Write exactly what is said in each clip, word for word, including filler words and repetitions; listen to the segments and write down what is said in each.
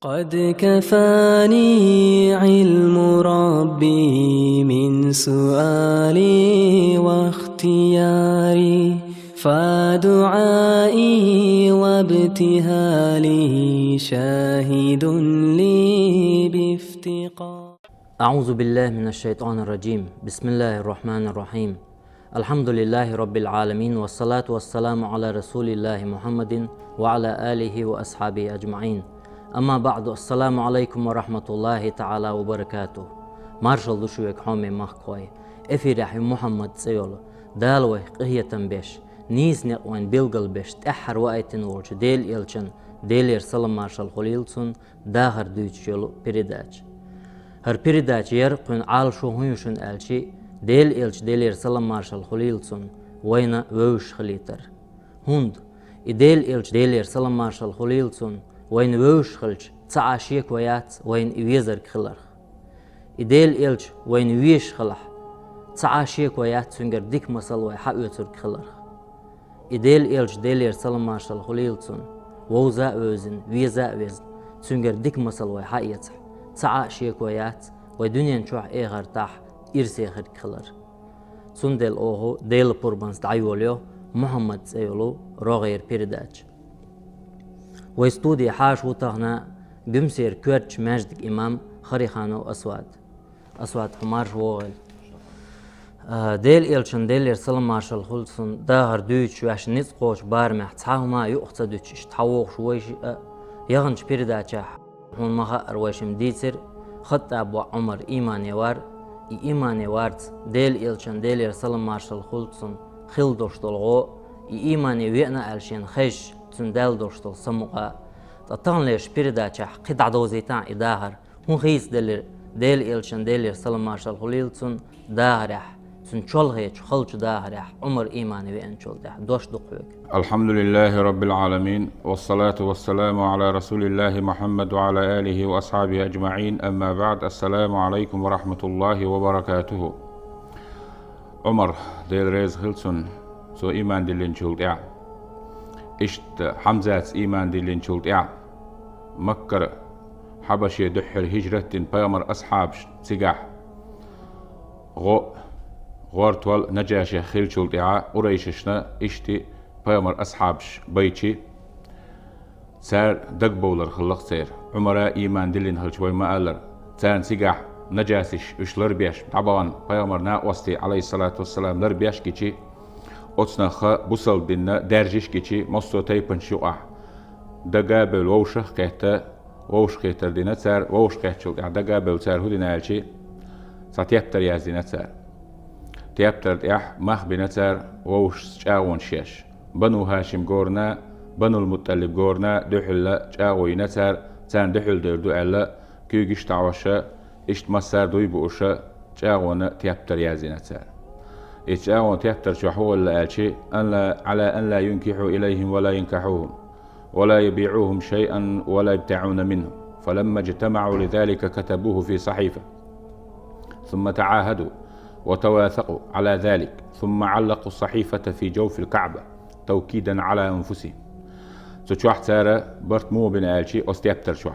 قد كفاني علم ربي من سؤالي واختياري، فدعائي وابتهالي شاهد لي بافتقار. أعوذ بالله من الشيطان الرجيم. بسم الله الرحمن الرحيم. الحمد لله رب العالمين، والصلاة والسلام على رسول الله محمد وعلى آله وأصحابه أجمعين. أما بعد، السلام عليكم ورحمة الله تعالى وبركاته. Маршалла ду шуьга, хьоме махкахой. Эфирехь ю Мухьаммад цӀе йолу, Дала вайх къинхетам беш, нийса некъ вайна билгалбеш, тӀаьххьара ваийтина волчу Делан элчан, Делера салам-маршалла хуьлийла цунна, дахар дуьйцуш йолу передача. ХӀара передача яра кхуьнан Ӏалашо хӀун ю шуна аьлчи, Делан элча, Делера салам-маршалла хуьлийла цунна, вайна вевзаш хилийтар. ХӀунда и Делан элча, Делера салам-маршалла хуьлийла цунна, вайна вевзаш хилча, цхьа а шеко яц вайна и везарг хиларх. И Делан элча вайна везаш хилахь, цхьа а шеко яц цуьнгара дика масал вай хьаоьцург хиларх. И Делан элча, Делера салам-маршалла хуьлийла цунна, вовза а вевзина, веза а везна, цуьнгара дика масал вай хьаэцахь, цхьа а шеко яц вай дуьнен чохь, эхартахь ирсе хирг хилар. Цундела оха Делан пурбанца дӀайолайо Мухьаммад цӀе йолу рогӀера передача. Вай студи хьаша ву тахана Гуьмсера коьртачу маьждиг имам Хариханов Асвад. Асвад, хьо марша вогӀийла. А, Делан элчан, Делера салам-маршалла хуьлда цунна, дахар дуьйцуш ваьш ницкъ кхочу барамехь цхьа хӀума юкъа ца дуьтуш, иштта хьан вогӀуш вайша а, яханчу передачехь хьуна ма-хаъара вайшимма дийцира, Хаттаб воӀ Ӏумар иймане вар, и иймане варца Делан элчан, Делера салам-маршалла хуьлда цунна, хилла долуш долу гӀо, и иймане веана аьлла шена хезча, цуьнан даьлла долуш долу самукъа. Ткъа таханлерчу передачехь кхин дӀадовзийтахьа и дахар. ХӀун хийцаделира Делан элчан, Делера салам-маршалла хуьлийла цунна, дахарехь, цуьнан чолхечу халчу дахарехь, Ӏумар иймане веанчул тӀаьхьа? Дош ду-кх хьоьга. الحمد لله رب العالمين، والصلاة والسلام على رسول الله محمد وعلى آله وأصحابه أجمعين، أما بعد، السلام عليكم ورحمة الله وبركاته. Ӏумар, Дела реза хила цунна, цо ийман диллинчул тӀаьхьа, иштта Хьамзаца ийман диллинчул тӀаьхьа, Маккара Хьабаше дуьххьара хӀижрат дина пайхамар асхьабаш цигахь гӀо, гӀортол Наджашех хиллачул тӀаьхьа, къурайшашна иштта пайхамар асхьабаш байчи, цара дагабовлар хилла-кх церан. Ӏумара ийман диллина хилча, вай ма-аллара, царна цигахь наджасиш уьш ларбеш дӀабахана пайхамар накъостий, Ӏалайхиссалату вассалам, ларбеш гичи, оцу нахха бусалба динна даьржиш гичи, массо а тайпанаш юкъахь дага а бевлла, вовшах а кхетта, вовшахкхетар дина цара, вовшахкхеттачул тӀаьхьа дага а бевлла, цара хӀун дина аьлчи, цхьа тептар яздина цара. Тептар тӀехь мах бина цара вовшашца чӀагӀонаш еш. Бану Хашим горна, Банул Мутталиб горна дуьхьал чӀагӀо йина цара, царна дуьхьал девр ду аьлла, куьйгаш а дӀахьош, иштта массара дуй бууш, чӀагӀонан тептар яздина цара. И чӀагӀонан тептар чохь хӀун хилла аьлчи, أن لا، على أن لا ينكحوا إليهم ولا ينكحوهم، ولا يبيعوهم شيئا ولا يبتاعون منهم. فلما اجتمعوا لذلك كتبوه في صحيفة، ثم تعاهدوا وتواثقوا على ذلك، ثم علقوا الصحيفة في جوف الكعبة توكيدا على أنفسهم. Цу чохь цара барт муха бина аьлчи, оцу тептар чохь,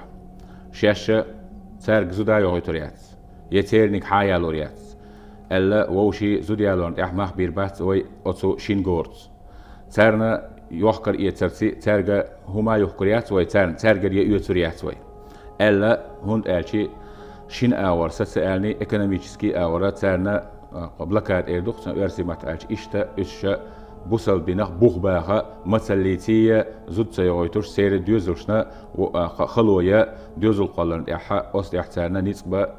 шаьш цаьрга зуда йохуьйтур яц, я церниг хьан ялор яц аьлла, вовшийн зуда ялорна тӀехь мах бийр бац вай оцу шина горца. Царна йохкар эцарци, цаьрга хӀума юхкур яц вай, царна, цаьргара я оьцур яц вай аьлла, хӀунда аьлчи шина агӀор, социальный, экономический агӀора царна, а, блокада эр ду-кх цунах оьрсийн маттахь аьлча, иштта уьш бусалба динах бух баха, мацаллиций я зуда ца йохуьйтуш, церан доьзалшна во-, а, ха-, хало я доьзал кхолларна тӀехь, оцу тӀехь царна ницкъ бан,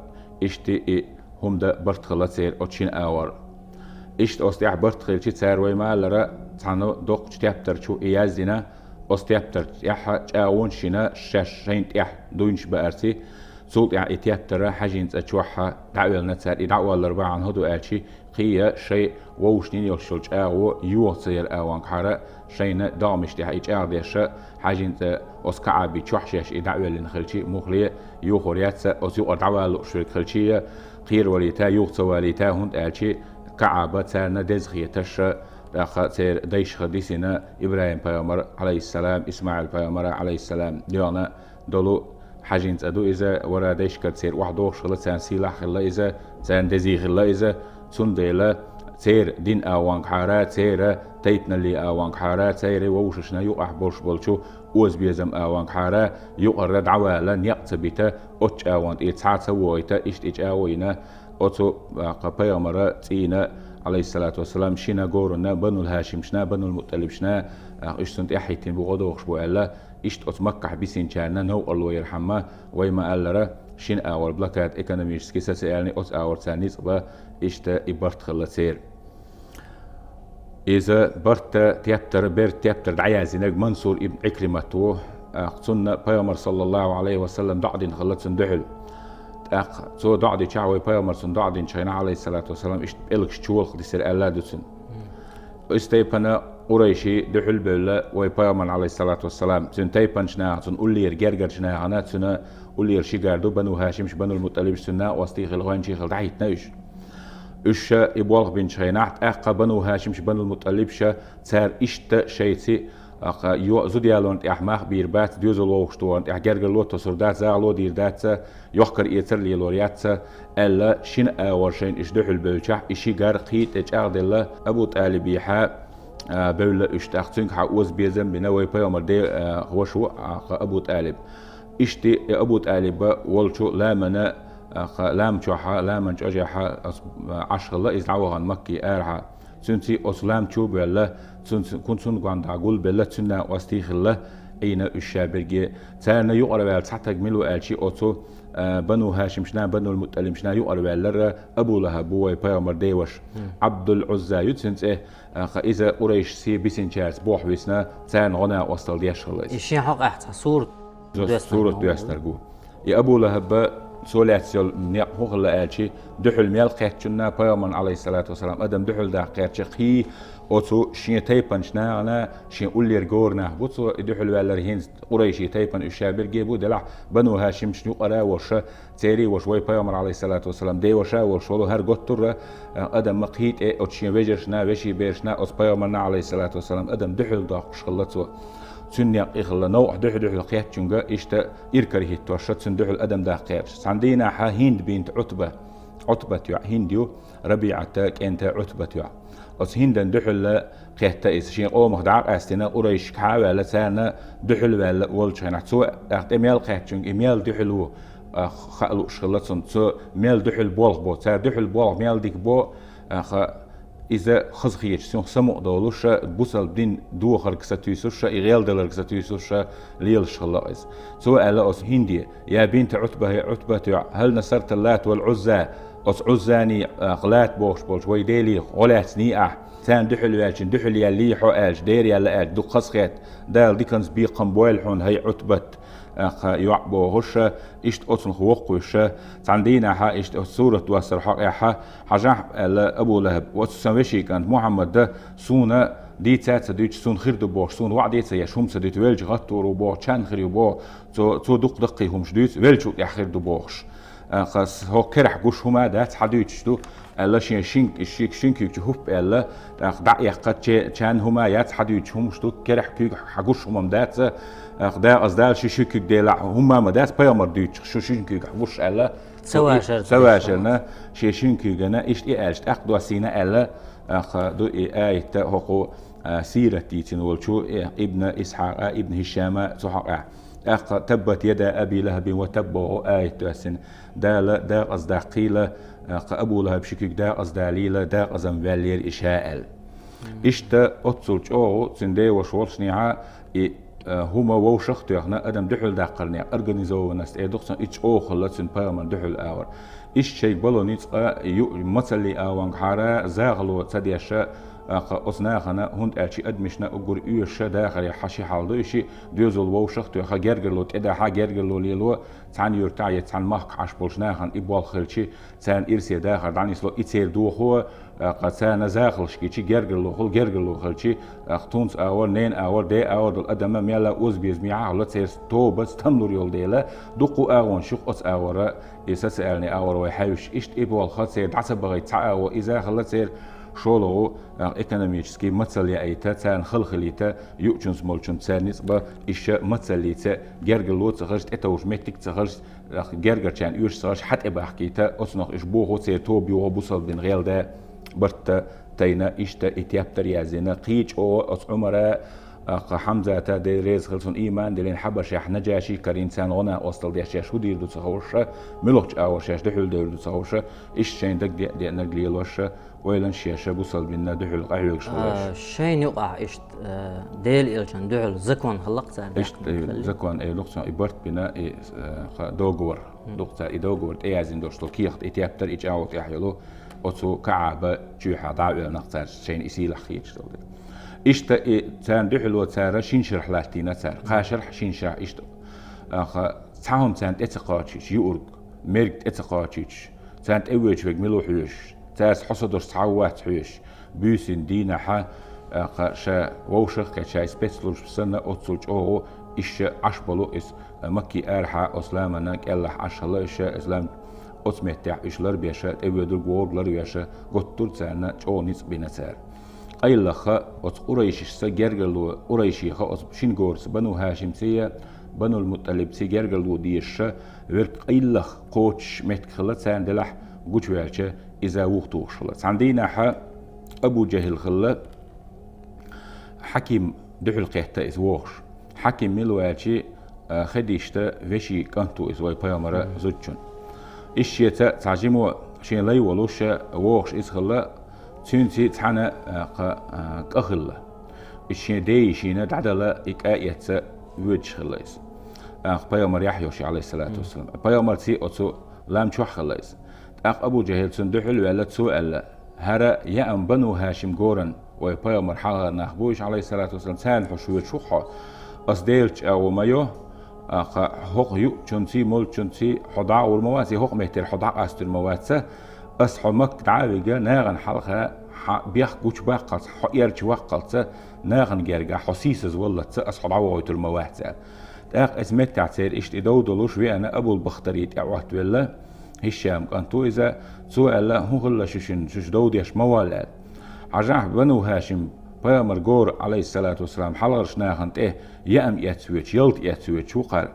иштта и хӀума дан барт хилла церан оцу шина агӀор. Иштта оцу тӀехь барт хилчи, цара, вай ма-аллара, цхьана доккхачу тептар чу и яздина, оцу тептар тӀехь чӀагӀонаш йина, шаьш шайна тӀехь дуйнаш баарци, цул тӀаьхьа и тептар хьаьжин цӀа чохь дӀаоьллина цара. И дӀаоллар бахьана хӀун ду аьлчи, кхин а шайн вовшашна йина йолуш йолу чӀагӀо йоха ца яр агӀонгахьара, шайна догӀмаш тӀехь и чӀагӀдеш, хьаьжин цӀа оцу КаӀбин чохь шаьш и дӀаоьллина хилчи, муххале йохор яц, оцу юкъара дӀавала лууш верг хилчи а, кхеравалийта, юха ца валийта, хӀунда аьлчи КаӀба царна деза хеташ, тӀаккха церан дайшха дисина, ИбрахӀим-пайхамар, Ӏалайхиссалам, ИсмаӀил-пайхамар, Ӏалайхиссалам, доьгӀна долу хьажин цӀа ду иза, вара дайшкара церан охьадохуш хилла, царна сийлахь хилла иза, царна дезий хилла иза, цундела церан дин агӀонгахьара, церан тайпаналли агӀонгахьара, церан вовшашна юкъахь болуш болчу озабезам агӀонгахьара, юкъара дӀавала, некъ ца бита, оцу чӀагӀонна тӀе цхьа а ца вогӀийта, иштта и чӀагӀо йина, оцу, а, кха, пайхамара цӀийнан, Ӏалайхиссалату вассалам, шина горанна, Банул ХӀашимшна, Банул МутӀалибшна, а, уьш цунна тӀаьхьахӀиттина бу, гӀо дохуш бу аьлла, иштта оцу Маккахь бисинчарна новкъарло яра хьамма, вай ма-аллара, шина агӀор блокада, экономический, социальный, оцу агӀор царна ницкъ бан, иштта и барт хилла церан. Иза барт а, тептар а, берда тептар дӀаяздинарг Мансур ибн Ӏикримат ву. ТӀаккха цунна пайхамар, саллаллаху Ӏалайхи ва саллам, доӀа дина хилла цунна дуьхьал. ТӀаккха цо доӀа дичахь, вай пайхамар цунна доӀа динчу хенахь, Ӏалайхиссалату вассалам, иштта пӀелгаш чолхе дисира аьлла а ду цуьнан. Иза тайпана къурайший дуьхьал а бевлла вай пайхамарна, Ӏалайхиссалату вассалам, цуьнан тайпанчу наха, цуьнан уллера гергарчу нахана, цуьнан уллера ши гар ду, Бану ХӀашимш, Банул МутӀалибш, цуьнан накъостий хилла, гӀоьнчий хилла дӀахӀиттина уьш. Уьш ша и болх бинчу хенахь, тӀаккха Бану ХӀашимш, Банул МутӀалибша, цара иштта шайци, а, кха, йо-, зуда ялорна тӀехь мах бийр бац, доьзал вовшахтохарна тӀехь гергарло тосур дац, загӀало дийр дац, йохкар-эцар лелор яц, аьлла, шина агӀор шайна уьш дуьхьал бевлчахь, и ши гар кхин тӀе чӀагӀделла, Абу ТӀалибехьа, а, бевлла уьш, тӀаккха цуьнгахьа озабезам бина вай пайхамар де-, а, ваша ву, а, кха, Абу ТӀалиб. Иштта и Абу ТӀалиба волчу ламана, а, кха, лам чохьа, ламан чӀожехьа, ас-, а, Ӏаш хилла иза дӀавахана Макки арахьа. Цуьнций оцу лам чу а боьлла, цуьнца, кун цунна гондахьа гулбелла, цуьнан накъостий хилла, Ӏийна уьш ша берриге. Царна юкъара ваьлла цхьа таг мила ву аьлчи, оцу, а, Бану ХӀашимшна, Банул МутӀалибшна юкъара ваьллара Абу ЛахӀаб ву, вай пайхамар де ваша. Мгм. Ӏабдул Ӏузза ю цуьнан цӀе, а, кха, иза къурайший бисинчаьрца бохь висна, царна гӀо-накъосталла деш хилла иза. И шен хьокъехь цхьа сурат доьстинарг ма ву? Сурат доьстинарг ву. И Абу ЛахӀаб, цо лаьцна йолу некъ хӀун хилла аьлчи, дуьхьал мел кхеттачунна, пайхамарна, Ӏалайхиссалату вассалам, адам дуьхьал даккха кхерча, кхин оцу шен тайпанчу нахана, шен уллера гора нах бу цо и дуьхьал ваьллара, хӀинца къурайший тайпана уьш ша берриге бу, делахь Бану ХӀашимшна юкъара а ваша, церий ваша, вай пайхамар, Ӏалайхиссалату вассалам, де ваша а волуш волу, хӀара готтурра, а, адам ма кхин тӀе оцу шен вежаршна, вешин берашна, оцу пайхамарна, Ӏалайхиссалату вассалам, адам дуьхьал доккхуш хилла цо. Цуьнан некъ и хилла, новкъахь дуьхьа-дуьхьал кхеттачуьнга иштта иракарахӀиттош, цуьнан дуьхьал адам даккха кхерча. Цхьана дийнахьа ХӀинд бинт Ӏутба, Ӏутбат йоӀ ХӀинд ю, РабиӀата кӀента Ӏутбат йоӀ. Оцу ХӀиндан дуьхьал кхетта иза, шен къомах дӀа а къаьстина, къурайшкахьа а ваьлла, царна дуьхьал ваьлла волчу хенахь. Цо, тӀаккха тӀе мел кхеттачуьнга и мел дуьхьал ву, а, хаа лууш хилла цунна. Цо мел дуьхьал болх бо, цара дуьхьал болх мел дика бо, а, ха-, иза хазахеташ, цунах самукъа долуш, бусалба дин дохарг сатуьйсуш, и гӀелдаларг сатуьйсуш лелаш хилла иза. Цо аьлла оцу ХӀинде: «Я бинта Ӏутба, хӀей Ӏутбат йоӀ, хӀал насарта Лат вал Ӏузза, оцу Ӏуззаний, а, Лат бохуш болчу вай делий гӀо лаьцний ахь? Царна дуьхьал ваьлчун дуьхьал яьллий хьо?» — аьлча, «Дера яьлла», — аьлча, дукха хазахетта: «Дала диканца бекхам бойла хьуна, хӀей Ӏутбат, а, кха, йоӀ», — бохуш, иштта оцунах воккхуьйша, цхьана дийнахьа иштта оцу сурат доссар хьокъехьа, хьажахь, аьлла Абу ЛахӀаб, оцу сан вешин кӀант Мухьаммада суна дийца а ца дуьйцуш, суна хир ду бохуш, суна ваӀда а ца еш, хӀума ца дуьту, велча гӀаттор ву боху, чан хир ю боху, цо, цо дукха даккхий хӀумаш дуьйцу, велчул тӀаьхьа хир ду бохуш. А, кха, хӀокху керахь гуш хӀума а дац, хьан дуьйцуш ду, аьлла, шен шин, ши-, шин куьйгачу хӀуп а аьлла, тӀаккха дӀа а эккхача, чан хӀума а яц, хьан дуьйцуш хӀумаш ду, керахь куьйгахь хьан гуш хӀума-м дац, тӀаккха дакъаза Дала ши ши куьг делахь хӀумма а ма дац, пайхамар дуьйцуш, шу шин куьйгахь гуш аьлла, ца вашар, ца вашарна, шен шин куьйгана, иштта и аьлча, тӀаккха доссийна аьлла, тӀаккха ду и аят хӀокху, а, сират дийцина волчу, э, Ибн Исхьакъа, Ибн ХӀишама цу хьокъехь. ТӀаккха «Таббат яда Аби ЛахӀабин ва табб» боху аят доьссина. Дала дакъаза даккхийла, а, кха, Абу ЛахӀаб ши куьг дакъаза далийла, дакъазам ваьллера и ша аьлла. Иштта оццул чӀогӀа цуьнан деваша волчунехьа и, а, хӀума вовшах а тоьхна, адам дуьхьал даккхарнехь, организованность эр ду-кх цунна, и чӀогӀа хилла цуьнан пайхамарна дуьхьал агӀор. Иштта шайга бало ницкъа ю-, мацаллий агӀонгахьара, захало ца деша, а, кха, оцу нахана, хӀунда аьлча адамашна уггар оьшуша дахарехьа ши хьал ду, и ши доьзал вовшах а тоьхна, гергарло тӀедахьа, гергарло лело, цхьана юьртахь я цхьана махкахь Ӏаш болчу нахана и болх хилчи, царна ирсе дахар дӀанисло, и церан дохо, а, кха, царна захалш гичи, гергарло хуьлу, гергарло хилчи, а, кха, тунца агӀор, ненан агӀор, ден агӀор долу адам мелла озабезамехьа а хилла, церан тобаца тарлур йолу дела, дуккха а агӀонаш ю-кх оцу агӀора, и социальный агӀор вай хьаьвсича, иштта и болх церан дӀа ца бахийта цхьа агӀо иза хилла церан, ШолгӀа, а, экономически мацалла яйта, царна халхалийта, юучунца молчунца царна ницкъ ба, иша мацаллица, гергарло ца хазаш, тӀетовжа меттиг ца хазаш, а, гергарчарна оьшуш ца хазаш, хьатӀебахкийта, оцунах иша бохо церан тоба юхо бусалба дин гӀелда, барт тайна, иштта и тептар яздина, кхечо оцу Ӏумара, а, кха Хьамзата, Дела реза хила цунна, иман дилина Хьабашехь Наджаши карийна царна гӀо-накъостал деш, шаьш хӀу дийр ду ца ховша, муьлхачу агӀор шаьш дуьхьал девр ду ца ховша, иша шайн дагадеъ-деънарг лелоша, ойланаш еш бусалба динна дуьхьал къахьоьгуш хиларш. А, шайна юкъахь иштта, а, Дела элчанна дуьхьал закон хилла-кх цара. Иштта, э, закон, э, дукха и барт бина, и, э, кха договор. Дукха цара и договор тӀеяздина долуш долу кехат, и тептар, и чӀагӀо тӀехь йолу, оцу КаӀба чуьйхьа дӀа а оьлла нах цара шайна и сийлахь хеташ долу дела. Иштта и царна дуьхьало цара шина шарахь латтийна цара. Кхаа шарахь, шина шарахь иштта, а, кха, цхьа хӀума царна тӀе ца кхочуьйтуш, юург, мерг тӀе ца кхочуьйтуш, царна тӀевоьдуш верг мила ву хьоьжуш, цаьрца хьо со долуш цхьа а вац хьоьжуш, буьйсанна дийнахьа, а, кха, ша вовшах а кхетта, шайн спецслужбаш санна, оццул чӀогӀа иша Ӏаш болу иза, а, Макки арахьа оцу ламанна кӀелахь Ӏаш хилла иша, иза лам оцу меттехь иша ларбеша, тӀевоьдург вогӀург ларвеша, готтура царна, чӀогӀа ницкъ бина цара. Къайлаха оцу къурайшашца гергарло, къурайшеха оцу шина горца Бану ХӀашимций, Банул МутӀалибций гергарло дезаша, верг къайлаха кхочуш меттиг хилла царна делахь, гучуваьлча, иза вух тухуш хилла. Цхьана дийнахьа Абу Джахьил хилла, Хьаким дуьхьал кхетта иза вогӀуш. Хьаким мила ваьлчи, а, Хадижата вешин кӀант ву иза вай пайхамара зудчун. Иша шеца цхьа жимо шен лай волуш вогӀуш иза хилла, цуьнца цхьаьна, а, кха, а, кӀа хилла. Иша шен дейишина дӀадала и кӀа эцца воьдуш хилла иза. ТӀаккха пайхамар яхь йолуш, алейхиссалату вассалам. Пайхамарций оцу лам чохь хилла иза. ТӀаккха Абу Джахьил цунна дуьхьал а ваьлла, цо аьлла: «ХӀара яам Бану ХӀашим горан вай пайхамар хьалхара нах бу иша, алейхиссалату вассалам, царна хьо шуьйраш ву хьо. Ас Делаца чӀагӀо ма йо, а, кха, хӀокху юучунций, молчунций хьо дӀагӀур ма вац, я хӀокху меттера хьо дӀакъастор ма вац. Ас хьо Макка дӀа а вига, нахана хьалха хьан бехк гучубаккхалц, хьо эрча ваккхалца, нахана герга хьо сийсаз валлалца, ас хьо дӀавохуьйтур ма вац», аьлла. ТӀаккха иза меттехь церан иштта и дов долуш веана Абул-Бахтари тӀе Ӏоттавелла, Хишам кӀант ву иза, цо аьлла: «ХӀун хилла шу шина, шу дов деш ма валла?» аьлла. «Хьажахь, Бану ХӀашим пайхамар гора, алейхиссалату вассалам, хьалхарчу нахана тӀе яам эцна воьдуш, ялта эцна воьдуш ву кхара»,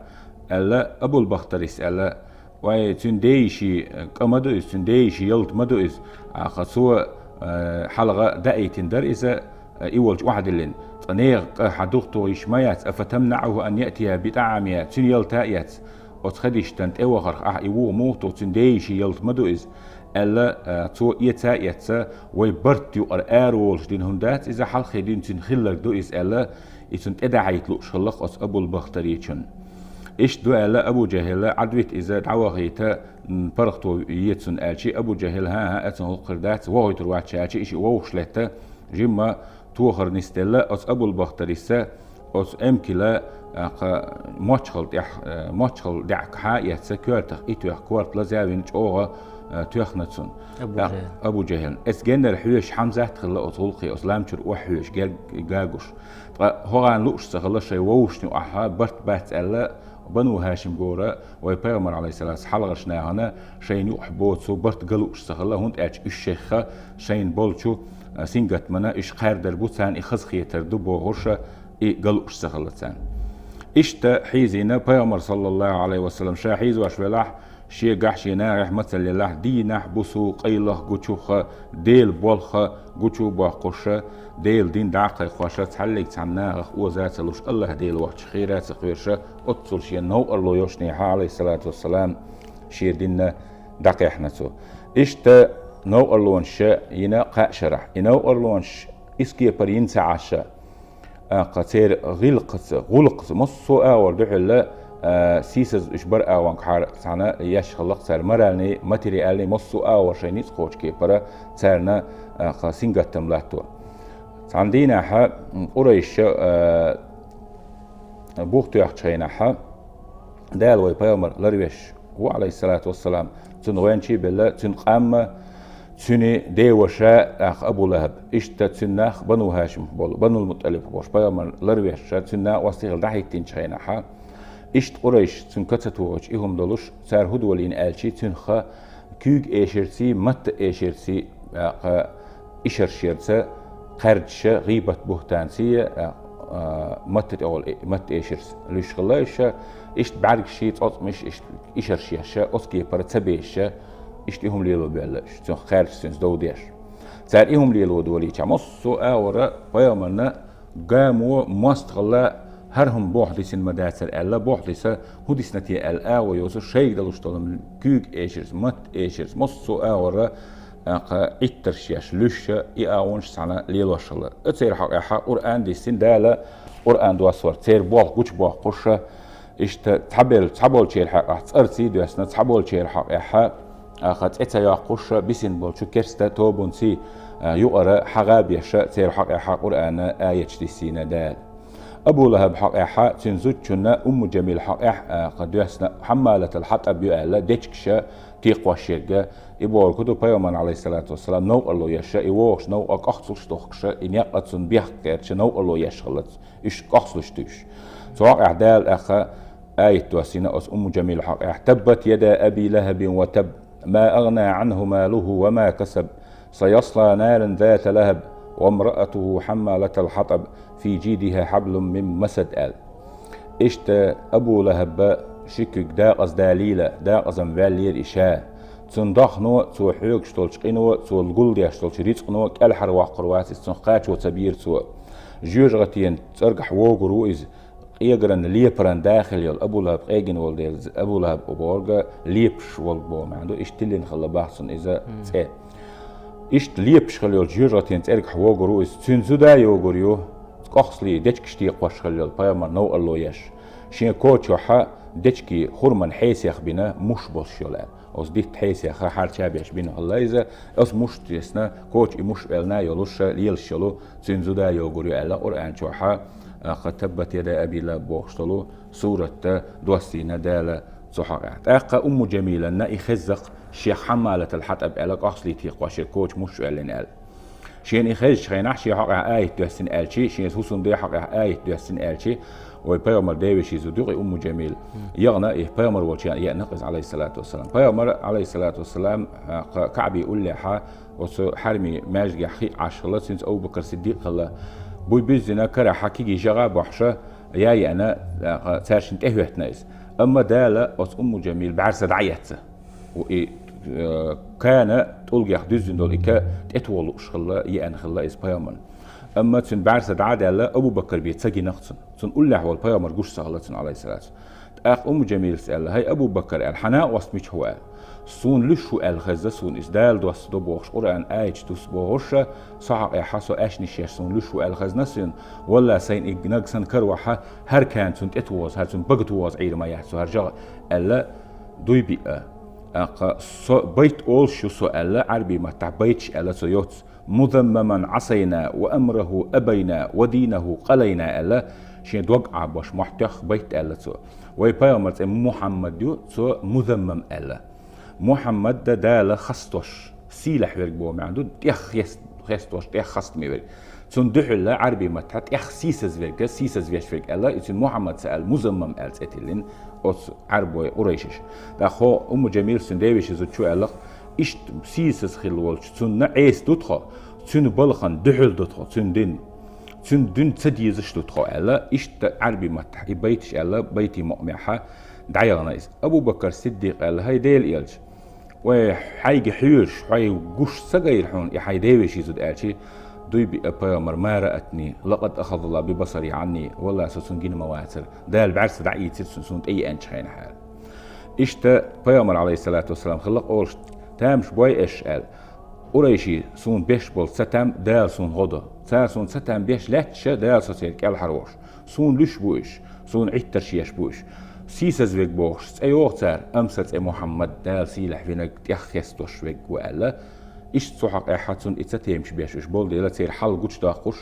аьлла. Абул-Бахтарис аьлла: «Вай, цуьнан дейиши кӀа ма ду иза, цуьнан дейиши ялта ма ду иза. Аха, цо, э, хьалха даийтина дара иза, э, и волчу охьадиллина. Цкъа нехан кӀа хьан духтугӀа йиш ма яц, афатамнаӀуху ан яътия битӀаамиха, цуьнан ялта а эцна, оцу Хадижатан тӀе вахарх ахь и вуха муха туху, цуьнан дейиши ялта ма ду иза», аьлла, э, цо эца а эцна, вай барт юкъара ара волуш дина хӀума дац иза, хьалххе дина цуьнан хилларг ду иза аьлла, и цунна тӀедахьийта лууш хилла-кх оцу Абул-Бахтаричун. Иштта ду аьлла, Абу Джахьила Ӏадвита иза дӀавахийта, м, паргӀато е цунна аьлчи, Абу Джахьил: «ХӀан-хӀа, эцун хӀума хир дац, вохуьйтур вац ша», аьлчи, иша вовшах летта, жимма тохар нисделла, оцу Абул-Бахтариса оцу эмкила, а, кха, мочхал тӀехь, а, мочхал даьӀахь хьа а эцна, коьртах и тоьхна, корта лаза а вина, чӀогӀа, а, тоьхна цунна. Абу Джахьил. Абу Джахьилна. Эцу геннара хьоьжуш Хьамзат хилла оцу гӀуллакхе, оцу лам чуьра охьахьоьжуш, герг-, гагуш. Ткъа хӀокхарна лууш ца хилла, шайн вовшашна юкъахь барт бац аьлла, Бану ХӀашим гора вай пайхамар, алейхиссалату вассалам, хьалхарчу нахана шайна юкъахь боцу барт ган лууш ца хилла, хӀунда аьлча уьш шайх шайна болчу, а, сингаттамана уьш кхаьрдар бу, царна и хазахетар ду бохуш, и ган лууш ца хилла царна. Иштта хьийзийна пайхамар, саллаллаху Ӏалайхи ва саллам, ша хьийзош велахь, шегахь, шен нахехь мацалла елахь, дийнахь, бусу, къайлаха, гучуха, Делан болх гучу а боккхуша, Делан дин дӀа а кхайкхоша, цхьаллиг цхьана нахах оза а ца луш, АллахӀ-Дела воцчу хийра а ца кхоьруша, оццул шен новкъарло йолчу нахехь, Ӏалайхиссалату вассалам, шен динна дӀакхехьна цо. Иштта новкъарлонаш йина кхаа шарахь. И новкъарлонаш исс кепара йина ца Ӏаш, а, кха церан гӀиллакхаца, гӀуллакхаца, массо а агӀор дуьхьал, а, сийсаз уьш бара агӀонгахьара цхьаьна еш хилла-кх цара, моральный, материальный, массо а агӀор шайн ницкъ кхочу кепара царна, а, кха сингаттам латто. Цхьана дийнахьа, м, къурайша, а, бух тоьхначу хенахьа, Дала вай пайхамар ларвеш ву, Ӏалайхиссалату вассалам, цуьнан гӀоьнчий а белла, цуьнан къам а, цуьнан деваша, тӀаккха Абу ЛахӀаб. Иштта цуьнан нах Бану ХӀашим болу, Банул МутӀалиб бохуш, пайхамар ларвеш, цуьнан накъостий хила дӀахӀиттинчу хенахьа. Иштта къурайш цуьнан ка ца тухучу и хӀума долуш, цара хӀун долийна аьлчи, цуьнан ха куьйга эшарций, матта эшарций, тӀаккха ишаршерца кхаьрдаш, гӀийбат-буьхӀтанца, а, а, матта тӀехула, матта эшарца луьйш хилла уьш, иштта бӀаьргаш, цӀоцкъамаш, иштта ишаршеш, оцу кепара ца безаш, иштта и хӀума лело баьлла уьш, цунах кхаьрдаш, цуьнца дов деш. Цара и хӀума лело долийча, массо а агӀора пайхамарна гамо, мостагӀалла, хӀара хӀума болх дисина ма дацара аьлла, болх диса, хӀун дисна те аьлла, агӀо йоцу шайга далуш долу куьйга эшарца, матта эшарца, массо а агӀора, а, кха, Ӏиттарш еш, луьйш, и агӀонаш цхьаьна лелош хилла. Церан хьокъехь Къуръан диссина Дала, Къуръан доссор, церан болх гучубоккхуш, иштта цхьаболчу, цхьаболчеран хьокъехь цӀарций доьссина, цхьаболчеран хьокъехь, а, кха, цӀе ца йоккхуш, бисина болчу керста тобанций, а, юкъара хьагӀ а беш, церан хьокъехь Къуръана аяташ диссийна Дала. Абу ЛахӀаб хьокъехь, цуьнан зудчунна Умму Джамил хьокъехь, а, кха, доьссина, Хьаммалатал ХьатӀаб ю аьлла, дечигаш текхош ерг. И бохург хӀун ду, пайхамарна, Ӏалайхиссалату вассалам, новкъарло еш, и вогӀуш новкъа кӀохцалуш дохкуш, и некъ а цунна бехк гӀерташ новкъарло еш хилла, уьш кӀохцалуш дуьйш. Цу хьокъехь Дала тӀаккха аят доссийна оцу Умму Джамил хьокъехь: «Таббат яда Аби ЛахӀабин ва табб, ма агӀна Ӏанху малуху ва ма касаб, саясла наран зата лахӀаб, ва мраатуху Хьаммалатал ХьатӀаб, фи джидихӀа хьаблум мин масад», аьлла. Иштта Абу ЛахӀаба ши куьг дакъаза далийла, дакъазам ваьллера и ша. Цунна дохно, цо хьоьгуш долчу къино, цо гулдеш долчу рицкъано кӀелхьарвоккхур вац иза, цунах кхачо ца бийра цо. ЖоьжагӀатен цӀергахь вогур ву иза, къегаран лепаран да хилла йолу, Абу ЛахӀаб къегина волу дела, Абу ЛахӀаб бохург лепаш волу боху маьӀна ду, иштта тиллина хилла бах цунна иза цӀе. Иштта лепаш хилла йолчу жоьжагӀатен цӀергахь вогур ву иза, цуьнан зуда йогур ю, кӀохцале дечигаш текхош хилла йолу пайхамар новкъарло еш. Шен кочахь дечиге хурман хьесех бина муш болуш йолу аьлла. Оцу дитта хьесех хьарча беш бина хилла иза, оцу муш тесна, коча и муш велна йолуш, лелаш йолу, цуьнан зуда йогур ю аьлла, Къуръан чохь, а, кха, «Таббат яда Аби ЛахӀаб» бохуш долу суратта доссийна Дала цу хьокъехь. ТӀаккха Умму Джамиланна и хеззакх, шех Хьаммалатал ХьатӀаб аьлла кӀохцале текхош ерг коча муш веллина аьлла. Шена и хезачу хенахь шен хьокъехь аят доьссина аьлчи, шен хӀусамден хьокъехь аят доьссина аьлчи, вай пайхамар девеши зуда ю-кх и Умму Джамил. Яхана и пайхамар волчу еана, еана-кх иза, Ӏалайхиссалату вассалам. Пайхамар, Ӏалайхиссалату вассалам, а, кха, КаӀби уллехь, оцу хьарамийн маьждигехь хиъ Ӏаш хилла, цуьнца Абу Бакр Сиддикъ хилла. Буй буьззина, карахь кегий жагӀа бохьуш, я еана, а, кха, цаьршинна тӀехӀоьттина иза. Амма Дала оцу Умму Джамил бӀаьрса дӀаэцна. И, э, кана тӀулгех дуьззина долу и ка тӀетоха лууш хилла, еана хилла иза пайхамарна. Амма цуьнан бӀаьрса дӀа а даьлла, Абу Бакр бен ца гина-кх цунна. Цунна уллехь волу пайхамар гуш ца хилла цунна, Ӏалайхиссалату. ТӀаккха Умму Джамилас аьлла: «ХӀай Абу Бакр, — аьлла, — хьан накъост мичахь ву?» — аьлла. «Суна луьш ву», — аьлла, — «хезна, суна иза Дала доссадо бохуш, Къуръан аяташ дус бохуш, со хьакъехьа, со аьшнаш еш суна луьш ву», — аьлла, — «хезна суна. Валла, сайна и наг сан каравахьа, хӀара кана цунна тӀетоха, хӀара цунна бага тоха Ӏийр ма яц со хӀара жагӀа», — аьлла, дуй биъа. ТӀаккха со байт олуш ю со аьлла, Ӏарбий маттахь байташ аьлла цо йоцу. «Музаммаман Ӏасайна, ва амраху абайна, ва динаху къалайна», — аьлла, шен дог Ӏабош мохь тоьхна байт аьлла цо. Вай пайхамар цӀе Мухьаммад ю, цо музаммам аьлла. Мухьаммад Дала хастош, сийлахь верг боху маьӀна ду, тӀех хес-, хестош, тӀех хастаме верг. Цунна дуьхьал Ӏарбий маттахь тӀех сийсаз верг, сийсаз веш верг аьлла, и цуьнан Мухьаммад ца аьлла, музаммам аьлла цӀе тиллина оцу Ӏарбой, къурайшаша. ТӀаккха хӀо Умму Джамил цуьнан девешин зудчо аьлла-кх, иштта сийсаз хилла волчу цунна Ӏеса ду тхо, цуьнан балхана дуьхьал ду тхо, цуьнан дин. Цуьнан дин ца дезаш ду тхо аьлла, иштта Ӏарбий маттахь и байташ аьлла, байтийн мукъамехьа дӀаяхана иза. Абу Бакар Сиддикъа аьлла: «ХӀай Делан элча, вай хьайга хьоьжуш, хьой гуш ца гайра хьуна и хьайн девешин зуда?» аьлчи, дуй биъа пайхамар: «Ма раатни, лакъад ахазалла би басари Ӏанни, валла, со цунна гина ма вацара, Дала бӀаьрса дӀаийцира цунна суна тӀееанчу хенахь», — аьлла. Иштта пайхамар, Ӏалайхиссалату вассалам, хилла-кх олуш: «Тамаш бой аш», — аьлла. «Къурайший суна беш болу цатам Дала суна гӀо до. Цара суна цатам беш лаьтташ, Дала со церан кӀелхьарвохуш. Суна луьш бу уьш, суна Ӏиттарш еш бу уьш. Сийсаз верг бохуш цӀе йоху цара, амма сан цӀе Мухьаммад, Дала сийлахь винарг, тӀех хестош верг ву», — аьлла. Иштта цу хьокъехьа цунна и цатемаш беш уьш болу дела, церан хьал гучудоккхуш,